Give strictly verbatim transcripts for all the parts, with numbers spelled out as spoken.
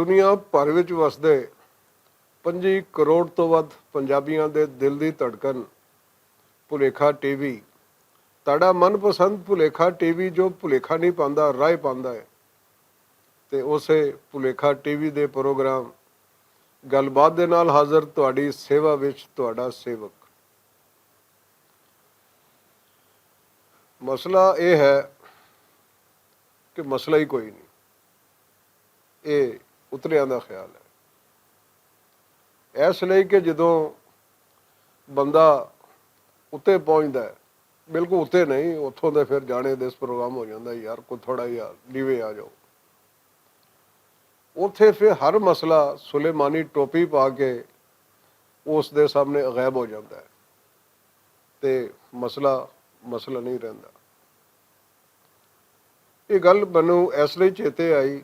دنیا بھر وچ وسدے پنجی کروڑ توں ودھ پنجابیاں دے دل دی دھڑکن، بھلیکھا ٹی وی، تہاڈا من پسند بھلیکھا ٹی وی جو بھلیکھا نہیں پاندا، راہ پاندا ہے۔ تے اسے بھلیکھا ٹی وی دے پروگرام گل بات دے نال حاضر تہاڈی سیوا وچ تہاڈا سیوک۔ مسئلہ اے ہے کہ مسئلہ ہی کوئی نہیں۔ اے اتلیاں دا خیال ہے۔ اس لئی کہ جدوں بندہ اتے پہنچدا ہے، بالکل اتے نہیں، اتھوں دے پھر جانے دس پروگرام ہو جاندا ہے، یار، کوئی تھوڑا جہا نیوے آ جاؤ۔ اتھے پھر ہر مسئلہ سلیمانی ٹوپی پا کے اس دے سامنے غائب ہو جاندا ہے۔ تے مسئلہ مسئلہ نہیں رہندا۔ یہ گل مینوں اس لئی چیتے آئی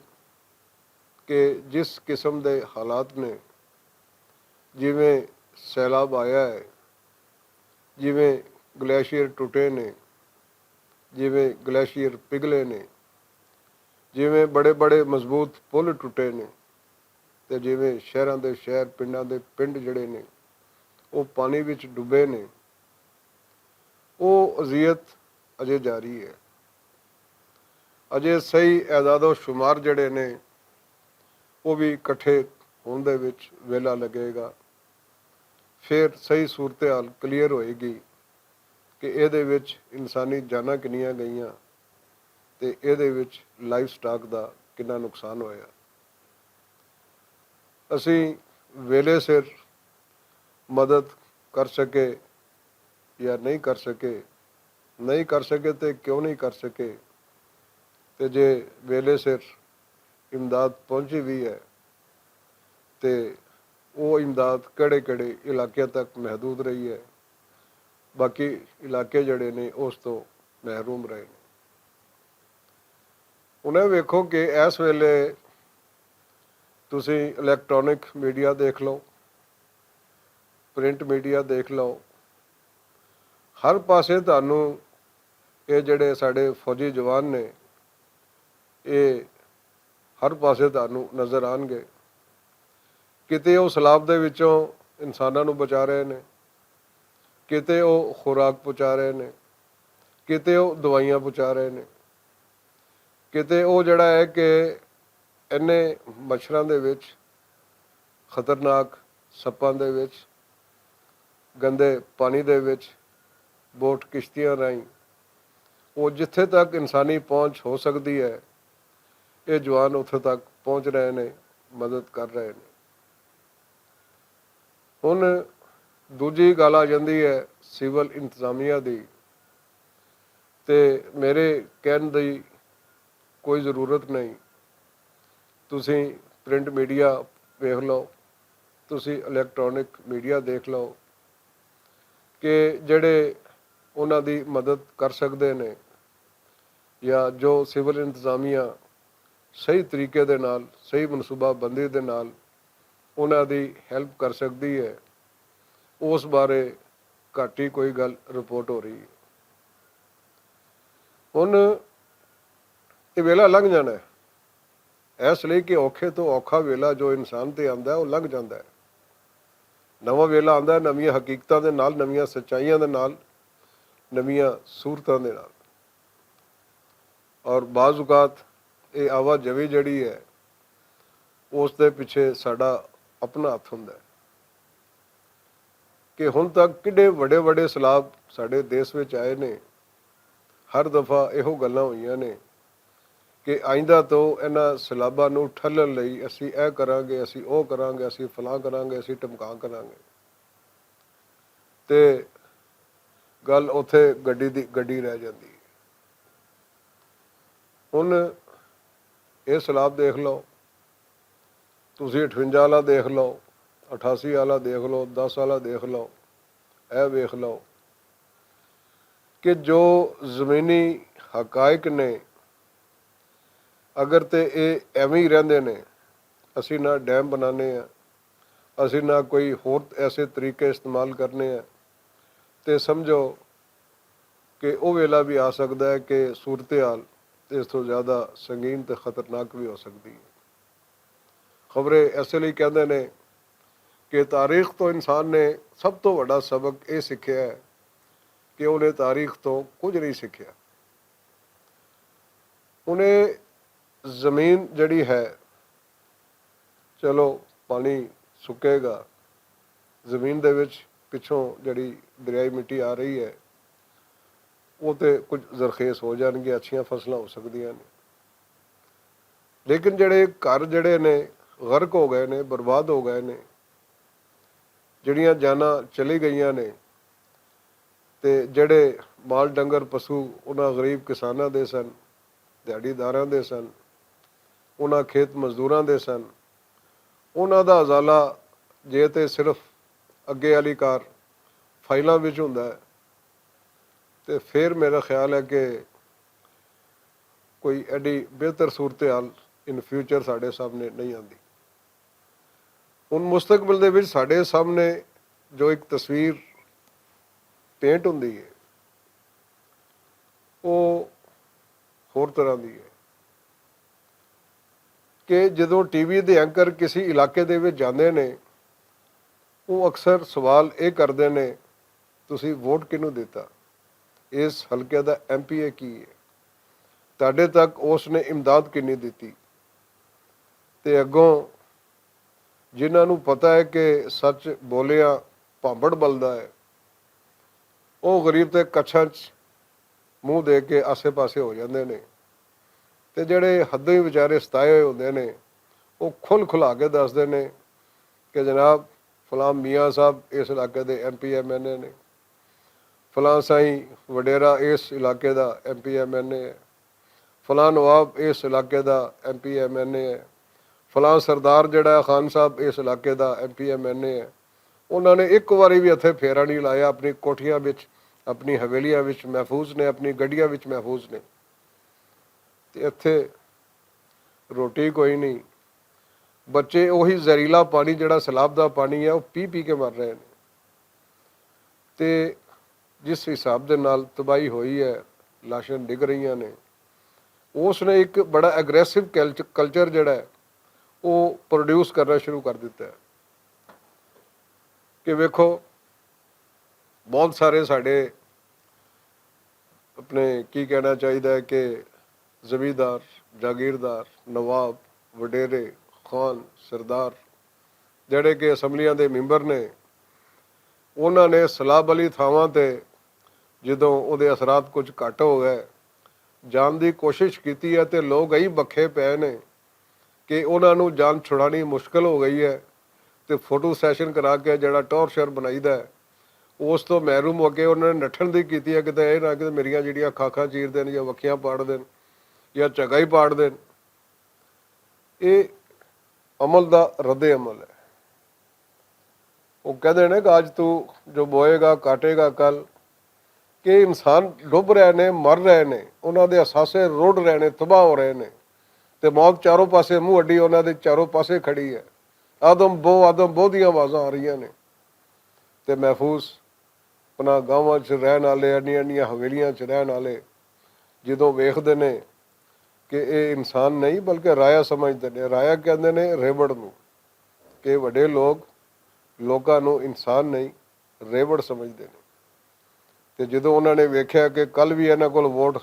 کہ جس قسم دے حالات نے، جویں سیلاب آیا ہے، جویں گلیشیئر ٹوٹے نے، جویں گلیشیئر پگھلے نے، جویں بڑے بڑے مضبوط پل ٹوٹے نے، تے جویں شہراں دے شہر، پنڈاں دے پنڈ جڑے نے، او پانی وچ ڈبے نے، او اذیت اجے جاری ہے۔ اجے صحیح اعداد و شمار جڑے نے، او بھی اکٹھے ہون دے وچ ویلا لگے گا۔ پھر صحیح صورتحال کلیئر ہوئے گی کہ اے دے وچ انسانی جاناں کنیاں گئیاں تے اے دے وچ لائف سٹاک دا کنا نقصان ہویا۔ اسی ویلے سر مدد کر سکے یا نہیں کر سکے، نہیں کر سکے تے کیوں نہیں کر سکے؟ تے جے ویلے سر امداد پہنچی وی ہے تے او امداد کہڑے کہڑے علاقیاں تک محدود رہی ہے؟ باقی علاقے جڑے نے اس تو محروم رہے نے۔ انہیں ویکھو کہ اس ویلے تسی الیکٹرانک میڈیا دیکھ لو، پرنٹ میڈیا دیکھ لو، ہر پاسے تہانوں اے جڑے ساڈے فوجی جوان نے، اے ہر پاسے تہانوں نظر آن گے۔ کتے او سلاب دے وچوں انساناں نوں بچا رہے نے، کتے او خوراک پہنچا رہے نے، کتے او دوائیاں پہنچا رہے نے، کتے او جڑا ہے کہ اینے مچھراں دے وچ، خطرناک سپاں دے وچ، گندے پانی دے وچ، بوٹ کشتیاں راہیں، او جتھے تک انسانی پہنچ ہو سکدی ہے، اے جوان اتھے تک پہنچ رہے نے، مدد کر رہے نے۔ ہن دوجی گل آ جاندی ہے سول انتظامیہ دی، تے میرے کہن دی کوئی ضرورت نہیں۔ تسی پرنٹ میڈیا ویکھ لو، تسی الیکٹرانک میڈیا دیکھ لو کہ جڑے انہاں دی مدد کر سکدے نے یا جو سول انتظامیہ صحیح طریقے دے نال، صحیح منصوبہ بندی دے نال انہاں دی ہیلپ کر سکدی ہے، اس بارے گھٹ ہی کوئی گل رپورٹ ہو رہی ہے۔ ہن یہ ویلا لنگھ جانا ہے، اس لئی کہ اوکھے تو اوکھا ویلا جو انسان تے آندا ہے، وہ لنگھ جاندا ہے۔ نواں ویلا آندا ہے، نویاں حقیقتاں دے نال، نویاں سچائیاں دے نال، نویاں صورتاں دے نال۔ اور بعض اوقات یہ آوا جوی جڑی ہے، اس دے پچھے ساڈا اپنا ہتھ ہوندا ہے۔ کہ ہن تک کڈے وڈے وڈے سیلاب ساڈے دیش وچ آئے نے، ہر دفعہ ایہو گلاں ہوئیاں نے کہ آئندہ تو انہاں سیلاباں نوں ٹھلن لئی اسی اے کراں گے، اسی او کراں گے، اسی فلاں کراں گے، اسی ٹمکاں کراں گے۔ تے گل اوتھے گڈی دی گڈی رہ جاندی ہے۔ ہن اے سیلاب دیکھ لو، تسی اٹھونجا والا دیکھ لو، اٹھاسی والا دیکھ لو، دس والا دیکھ لو، اے ویکھ لو کہ جو زمینی حقائق نے، اگر تے اے ایویں ہی رہندے نے، اسی نہ ڈیم بنانے ہیں، اسی نہ کوئی ہور ایسے طریقے استعمال کرنے ہیں، تے سمجھو کہ او ویلا بھی آ سکدا ہے کہ صورتحال اس تو زیادہ سنگین تے خطرناک بھی ہو سکدی ہے۔ خبریں ایسے لئی کہندے نے کہ تاریخ تو انسان نے سب تو وڈا سبق یہ سیکھیا ہے کہ انہیں تاریخ تو کچھ نہیں سیکھیا۔ انہیں زمین جڑی ہے، چلو، پانی سکے گا، زمین دے وچ پچھوں جڑی دریائی مٹی آ رہی ہے، وہ تے کچھ زرخیز ہو جان گیا، اچھیاں فصلاں ہو سکدیاں نے۔ لیکن جڑے گھر جڑے نے، غرق ہو گئے نے، برباد ہو گئے نے، جڑیاں جاناں چلی گئیاں نے، تے جڑے مال ڈنگر پشو انہاں غریب کساناں دے سن، دیہڑی داراں دے سن، انہاں کھیت مزدوراں دے سن، انہاں دا ازالہ جے تے صرف اگے والی کار فائلاں وچ ہوندا ہے، تے پھر میرا خیال ہے کہ کوئی ایڈی بہتر صورتحال ان فیوچر ساڈے سامنے نہیں آندی۔ ہن مستقبل دے وچ ساڈے سامنے جو ایک تصویر پینٹ ہوندی ہے، وہ ہور طرح دی ہے کہ جدوں ٹی وی دے اینکر کسی علاقے دے وچ جاندے نے، وہ اکثر سوال یہ کردے نے، "تسی ووٹ کینوں دتا؟ اس حلقے دا ایم پی اے کی ہے؟ تہاڈے تک اس نے امداد کینی دتی؟" تے اگوں جنہاں نوں پتہ ہے کہ سچ بولیاں پامبڑ بلدا ہے، او غریب تے کچھاں چ منہ دے کے آسے پاسے ہو جاندے نے۔ تے جڑے حدوں ہی وچارے ستائے ہوئے ہوندے نے، او کھل کھلا کے دسدے نے کہ جناب، فلاں میاں صاحب اس علاقے دے ایم پی ایم این اے نے، فلاں سائیں وڈیرا اس علاقے دا ایم پی ایم این اے ہے، فلاں نواب اس علاقے دا ایم پی ایم این اے ہے، فلاں سردار جڑا ہے خان صاحب اس علاقے دا ایم پی ایم این اے ہے۔ انہاں نے ایک واری بھی اتھے پھیرا نہیں لایا، اپنی کوٹھیاں وچ، اپنی حویلیاں وچ محفوظ نے، اپنی گڈیاں وچ محفوظ نے۔ تے اتھے روٹی کوئی نہیں، بچے اوہی زہریلا پانی جڑا سیلاب دا پانی ہے، وہ پی پی کے مر رہے ہیں۔ تے جس حساب دے نال تباہی ہوئی ہے، لاشاں ڈگ رہیاں نے، اس نے ایک بڑا اگریسو کلچر جڑا ہے، وہ پروڈیوس کرنا شروع کر دیتا ہے کہ ویکھو، بہت سارے ساڈے اپنے، کی کہنا چاہیدا ہے کہ زمیندار، جاگیردار، نواب، وڈیرے، خان، سردار، جڑے کہ اسمبلیاں دے ممبر نے، انہاں نے سلاب والی تھاواں تے جدوں اودے اثرات کچھ گھٹ ہو گئے، جان دی کوشش کیتی ہے تے لوگ ائی بکھے پئے نے کہ انہاں نوں جان چھڑانی مشکل ہو گئی ہے۔ تے فوٹو سیشن کرا کے جڑا ٹارچر بنائی دا ہے، اس تو محروم ہو کے انہاں نے نٹھن دی کیتی ہے، کتے اے نہ کہ میریاں جڑیاں کھاکھاں چیر دین یا وکھیاں پاڑ دین یا جگہ ہی پاڑ دین۔ اے عمل دا رد عمل ہے۔ وہ کہندے نے کہ آج تو جو بوئے گا، کاٹے گا کل۔ کہ انسان ڈب رہے نے، مر رہے نے، انہاں دے اثاثے رڑ رہے نے، تباہ ہو رہے نے، تے موت چاروں پاسے منہ اڈی انہاں دے چاروں پاسے کھڑی ہے۔ آدم بو، آدم بو دیاں آوازاں آ رہیاں نے۔ تے محفوظ پناہ گاہواں چ رہن والے، انیاں انیاں حویلیاں چ رہن والے جدوں ویکھدے نے کہ اے انسان نہیں بلکہ رایا سمجھدے نے، رایا کہندے نے ریوڑ نوں، کہ وڈے لوگ لوکاں نوں انسان نہیں، ریوڑ سمجھدے نے۔ تے جدوں انہاں نے ویکھیا کہ کل وی انہاں کول ووٹ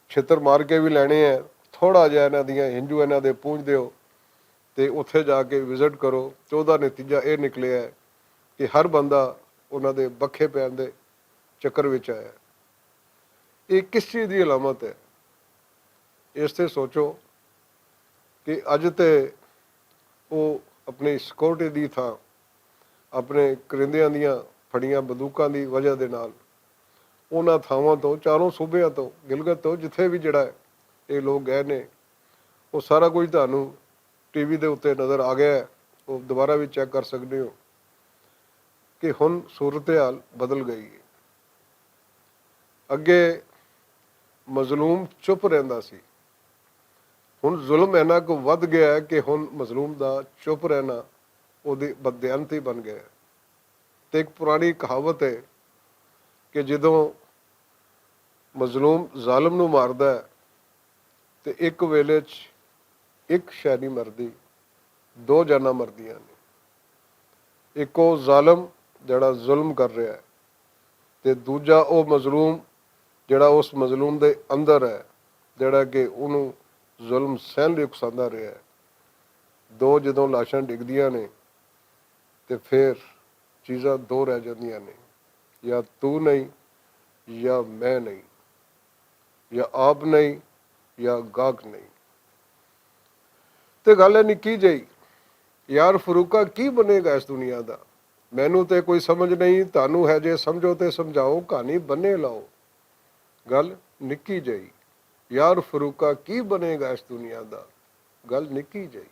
چھتر مار کے وی لینے ہیں، تھوڑا جہا انہاں دیاں ہنجو انہاں دے پونج دیو، تے اتھے جا کے وزٹ کرو، تے اوہدا نتیجہ اے نکلیا ہے کہ ہر بندہ انہاں دے بکھے پین دے چکر وچ آیا ہے۔ اے کس چیز دی علامت ہے؟ اس تے سوچو کہ اج تے او اپنی سیکورٹی دی تھاں اپنے کرندیاں دیاں پھڑیاں بندوقاں دی وجہ دے نال انہاں تھاواں تو، چاروں صوبیاں تو، گلگت تو، جتھے وی جڑا ہے اے لوگ گئے نے، او سارا کچھ تہانوں ٹی وی دے اُتے نظر آ گیا ہے، او دوبارہ وی چیک کر سکدے ہو کہ ہن صورتحال بدل گئی ہے۔ اگے مظلوم چپ رہندا سی، ہن ظلم اینا کو ودھ گیا ہے کہ ہن مظلوم دا چپ رہنا او دی بددیانتی بن گیا ہے۔ تے ایک پرانی کہاوت ہے کہ جدوں مظلوم ظالم نوں ماردا ہے تے ایک ویلے چ ایک شے نہیں مردی، دو جانا مردیاں نے۔ ایک او ظالم جڑا ظلم کر رہا ہے، تے دوجا او مظلوم جڑا اس مظلوم دے اندر ہے، جڑا کہ انہوں ظلم سہن لئی اکساندا رہا ہے۔ دو جدوں لاشاں ڈگدیاں نے، تے پھر چیزاں دو رہ جاندیاں نے، یا تو نہیں، یا میں نہیں، یا آپ نہیں، یا گاہک نہیں۔ تے گل ہے نکی جئی، یار فروقہ کی بنے گا اس دنیا دا؟ مینوں تے کوئی سمجھ نہیں، تانوں ہے جے سمجھو تے سمجھاؤ، کہانی بنے لاؤ۔ گل نکی جئی، یار فروقہ کی بنے گا اس دنیا دا؟ گل نکی جئی۔